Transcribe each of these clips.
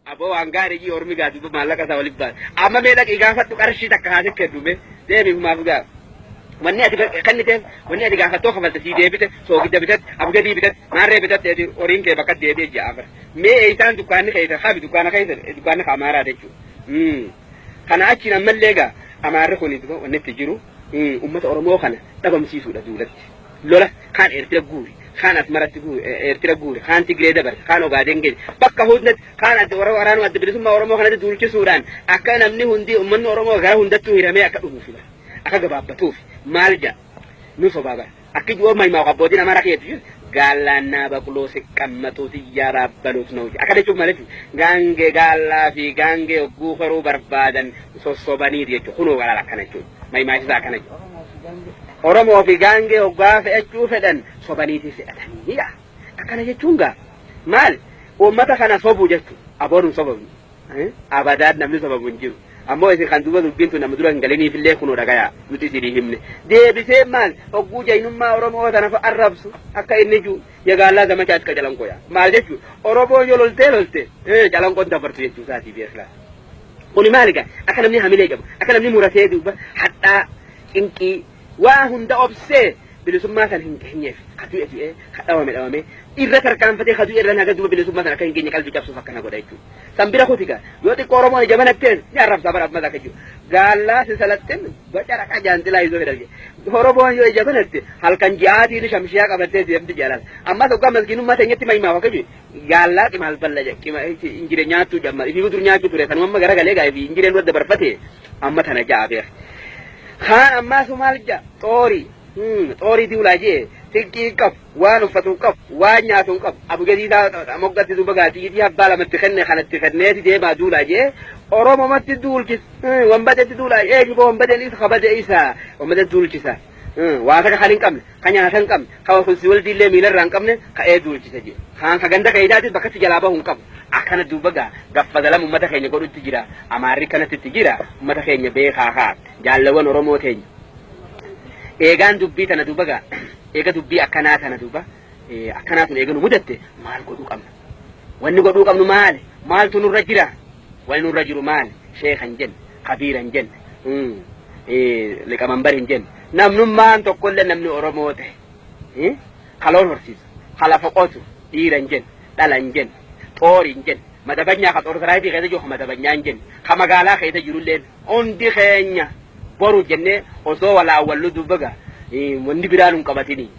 Aboo waan gaarii jii ormi gaa duuba maallaqa isaa walitti baase. Amma mee dhaqii gaafadhu qarshii takka haa sitti kennu mee deemi humaaf gaa. Wanni ati kenniteef wanni ati gaafattoo kafalte sii deebite soogidda bitatte abgadii bitatte maarree bitatte ati horiin kee bakka deebi'e ji'a bara. Mee eessaan dukkaanni keessa habi dukkaana keessa dukkaanni ka amaaraa jechuudha. Kana achiin ammallee gaa amaarri kun wanni itti jiru uummata Oromoo kana dhabamsiisuudha duulatti. Lola kaan Eertira guuri, kaan Asmaratti guuri, Eertira guuri, kaan Tigree dabarse, kaan Ogaadeen geesse. Bakka hundatti kaan adda warra waraanuma adda bilisummaa Oromoo kanatti duulchisuudhaan akka namni hundi uummanni Oromoo gara hundattuu hiramee akka dhumuuf bara. Akka gabaabbatuuf maal jedha nu sobaa bara. Akki ji'oo maimaa abbootiin Amaaraa keetu jiru gaallaannaa baqloo siqqammatuu xiyyaa baabbaluut na'u jedha. Akka jechuun maal jechuudha? Gaangee gaallaa fi gaangee hogguu horuu barbaadan sossobaniiti jechuudha. Kunoo galaala akkana jechuudha. Maimaasisaa akkana jechuudha. Oromoo fi gaangee hoggaa fe'achuu fedhan sobaniiti fe'atanii jedha. Akkana jechuun gaa maal uummata kana sobuu jechuudha. Aboon hin sobamnu. Abadaan namni sobamu hin jiru. Ammoo isin kan duuba dubbiin tun nama dura hin galiniifillee kunoo dhagayaa nuti isinii himne. Deebisee maal hogguu jaynummaa Oromoo tana arrabsu akka inni jiru yagaallaa zamachaa iska calanqoo yaa. Maal jechuudha Oromoo yoo loltee lolte calanqoon dabartu jechuu isaatii beeklaa. Kuni maali gaa akka namni hamilee qabu akka namni muratee duuba hadhaa cinqii waa hunda obsee bilisummaa san hin geenyeef ka du'e du'ee ka dhawame dhawame irra tarkaanfatee ka du'e irra naga duuba bilisummaa san akka hin geenye qalbii cabsuuf akkana godha jechuudha. San bira kuti gaa yoo xiqqoo Oromoon ija banatteen ni arrabsaa bara ammas akka jiru. Gaallaa si salaxxin baca raqa jaanxilaa izoo fedha jedhe. Oromoon yoo ija banatte halkan ji'aatiin shamshiyaa qabattee deemti jaalala. Ammas hoggaa maskiinummaa teenyatti mahimaaf akka jiru gaallaa qimaal balla jedhe qima injire nyaattuu jamma ifii dur nyaachuu ture sanuma amma garagalee gaa ifii injireen dura dabarfate amma tana ja'a beeka. Kaan ammaa sumaal ja'a xoorii xoorii diulaa jee xiqqii hin qabu waan uffatu hin qabu waan nyaatu hin qabu abugadii isaa moggatti duuba gaa xiyyitii abbaa lamatti kenne kanatti kenneeti deemaa duulaa jee oromomatti duulchis wanbadetti duulaa eegi boo wanbadeen isa kabade isa wanbadetti duulchisa waa takka kan hin qabne ka nyaata hin qabne ka kunsi waldiillee miilarraa hin qabne ka'ee duulchisa jee kaan ka ganda keeydaatis bakkatti jalaa bahu hin qabu akkana duuba gaa gaffadalam ummata keenya godhutti jira amaarri kanatti itti jira ummata keenya beekaa kaa jaallawan oromoo teenya eegaan dubbii tana duuba gaa eega dubbii akkanaa tana duuba akkanaa tun eega nu mudatte maal godhuu qabna wanni godhuu qabnu maali maaltu nurra jira wanni nurra jiru maali sheeka hin jenne kabiira hin jenne liqamanbar hin jenne namnummaan tokkollee namni oromoo ta'e ka loon horsiisu ka lafa qotu dhiira hin jenne dhala hin jenne xoori hin jenne madabanyaa ka xoor saraayitii keessa jiru ka madabanyaa hin jenne ka magaalaa keessa jirulleen hundi keenya boru jennee osoo walaawwallu duuba gaa wanni biraa nun qabatini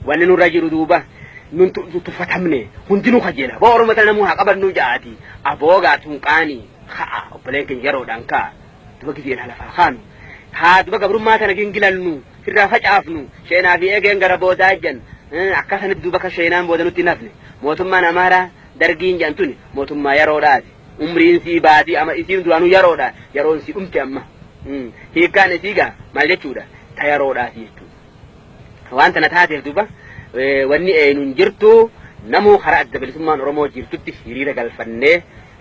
wanni nurra jiru duuba nun tuffatamne hundinuu kajeela boo orma tana namuu haa qabannuu ja'aati aboo gaa tunqaanii ka'a obboleen keenya yeroodhaan ka'a duba gizeen haa lafaa kaanu haa duba gabrummaa tana gingilannu irraa facaafnu sheenaa fi eegeen gara boodaa ejjan akka sanatti duuba akka sheenaan booda nutti hin hafne mootummaan amaaraa dargiin jedhan tuni mootummaa yeroodhaati umriin sii baatii ama isiin duraanuu yeroodha yeroon sii dhumte amma hiikkaan isii gaa maal jechuudha ta yeroodhaati jechuudha waan tana taateef duuba wanni eenyuun jirtu namuu karaa adda bilisummaan Oromoo jirtutti hiriira galfannee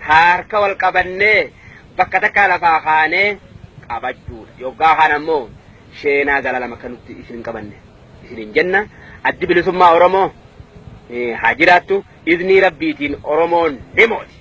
harka wal qabannee bakka takkaa lafaa kaanee qabachuudha yoggaa kaan ammoo sheenaa zalaalama akka nutti isin hin qabanne isin hin jenna addi bilisummaa Oromoo haa jiraattu iznii rabbiitiin Oromoon ni mooti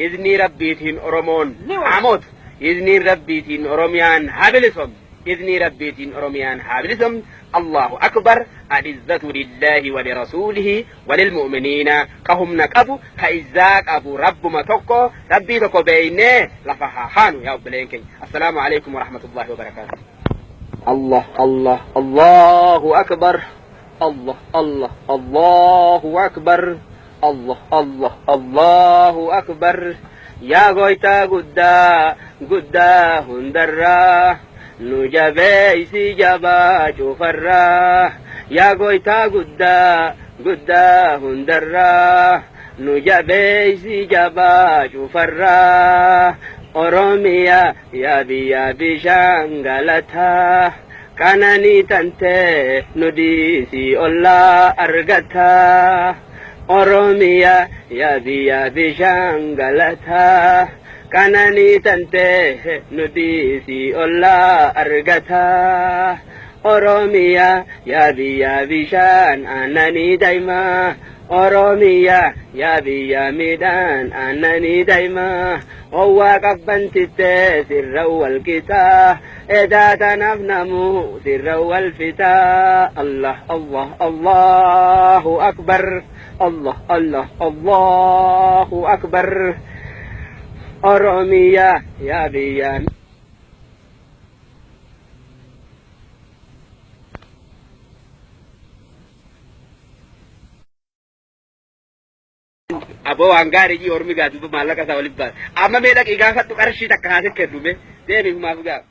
iznii rabbiitiin Oromoon haa mootu izniin rabbiitiin Oromiyaan haa bilisomtu iznii rabbiitiin Oromiyaan haa bilisomtu Allahu akbar alizzatu lillahi wa lirasuulihi walilmu'miniina ka humna qabu ka izzaa qabu rabbuma tokko rabbii tokko beeynee lafa haa haanu yaa obboleen keenya assalaamu alaikum warahmatullahi wabarakaatu Allah Allah Allahu akbar Allah Allah Allahu akbar Allah Allah Allahu akbar yaa goytaa guddaa guddaa hundarraa nu jabeeysi jabaa cufarraa yaa goytaa guddaa guddaa hundarraa nu jabeeysi jabaa cufarraa Oromiyaa yaa biyya bishaan galataa qananii tantee nu dhiisii ollaa argataa Oromiyaa yaa biyya bishaan galataa qananii tantee nu dhiisii ollaa argataa Oromiyaa yaa biyya bishaan aananii daa'imaa Oromiyaa yaa biyya midhaan aannanii daa'imaa owwaa qabbantittee sirra wal qixaa edaa tanaaf namuu sirra wal fixaa. Allah Allah Allahu akbar Allah Allah Allahu akbar. Oromiyaa yaa biyya. Aboo waan gaarii jii ormi gaa duuba maallaqa isaa waliin baase. Amma mee dhaqii gaafadhu qarshii takka haa kennu mee deemi humaaf gaaf.